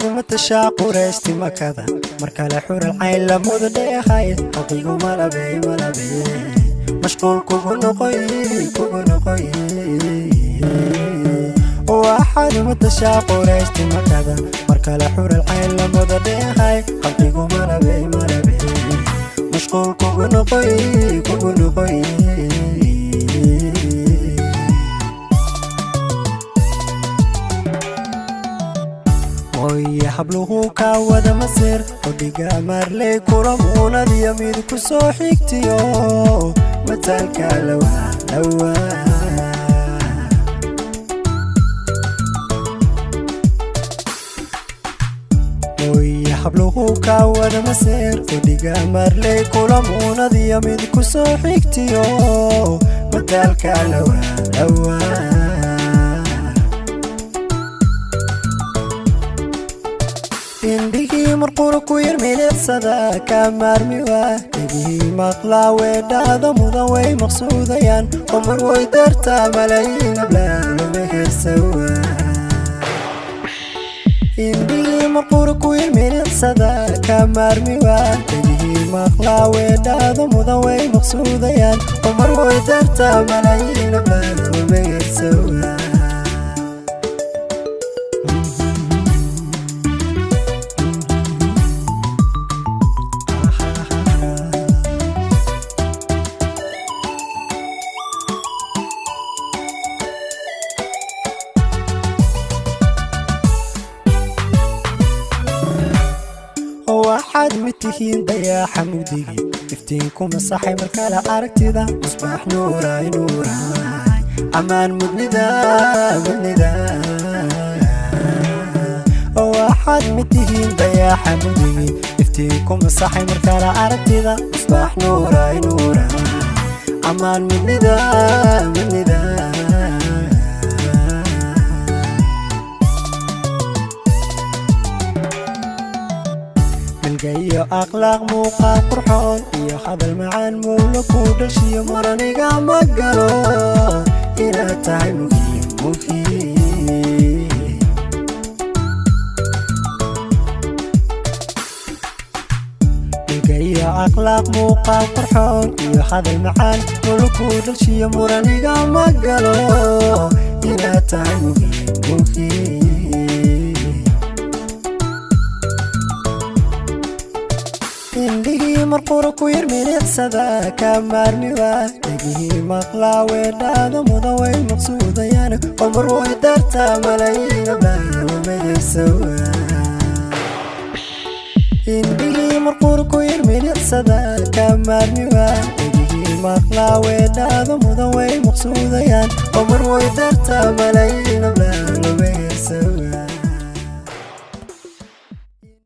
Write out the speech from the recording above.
Waxaad matashaa Qurayshti Makada, mar kale xural cayn lamudu dheehay. Xaqigu malabey malabey, mashquul kugu noqoy, kugu noqoy. Waxaad matashaa Qurayshti Makada, mar kale xural cayn lamudu dheehay. Xaqigu malabey malabey, mashquul kugu noqoy, kugu noqoy. Mooye habluhu kaa wada masir, odhiga marley kula muunadiyo mid ku soo xigtiyo mataalka lawa lawa. Mooye habluhu kaa wada masir, odhiga marley kula muunadiyo mid ku soo xigtiyo mataalka lawa lawa. Indhihii marqura ku yar milicsada ka maarmi waa, dhegihii maqlaa weedhaada mudan way maqsuudayaan, qomar way dartaa malayiin ablaaloma hersawa. Indhihii marqura ku yar milicsada ka maarmi waa, dhegihii maqlaa weedhaada mudan way maqsuudayaan, qomar way dartaa malayiin ablaaloma hersawa. Waxaad mid tihiin dayaaxa mugdigii, iftiinku masaxay markale aragtida, musbaax nuuraay nuuraay, ammaan mudnida mudnida. Waxaad mid tihiin dayaaxa mugdigii, iftiinku masaxay markale aragtida, musbaax nuuraay nuuraay, ammaan mudnida mudnida. Milga iyo akhlaaq, muuqaal qurxoon iyo hadal macaan, mowlo ku dhashiyo muraniga ma galo inaad tahay muhiim muhiim. Milga iyo akhlaaq, muuqaal qurxoon iyo hadal macaan, mowlo ku dhashiyo muraniga ma galo inaad tahay muhiim muhiim. Indhihii marqura ku yar milicsada ka maarmi waa, dhegihii maqlaa weedhaada mudan way maqsuudayaan, qomar way dartaa malayiin ablaaloma hersawa. Indhihii marqura ku yar milicsada ka maarmi waa, dhegihii maqlaa weedhaada mudan way maqsuudayaan, qomar way dartaa malayiin ablaaloma hersawa.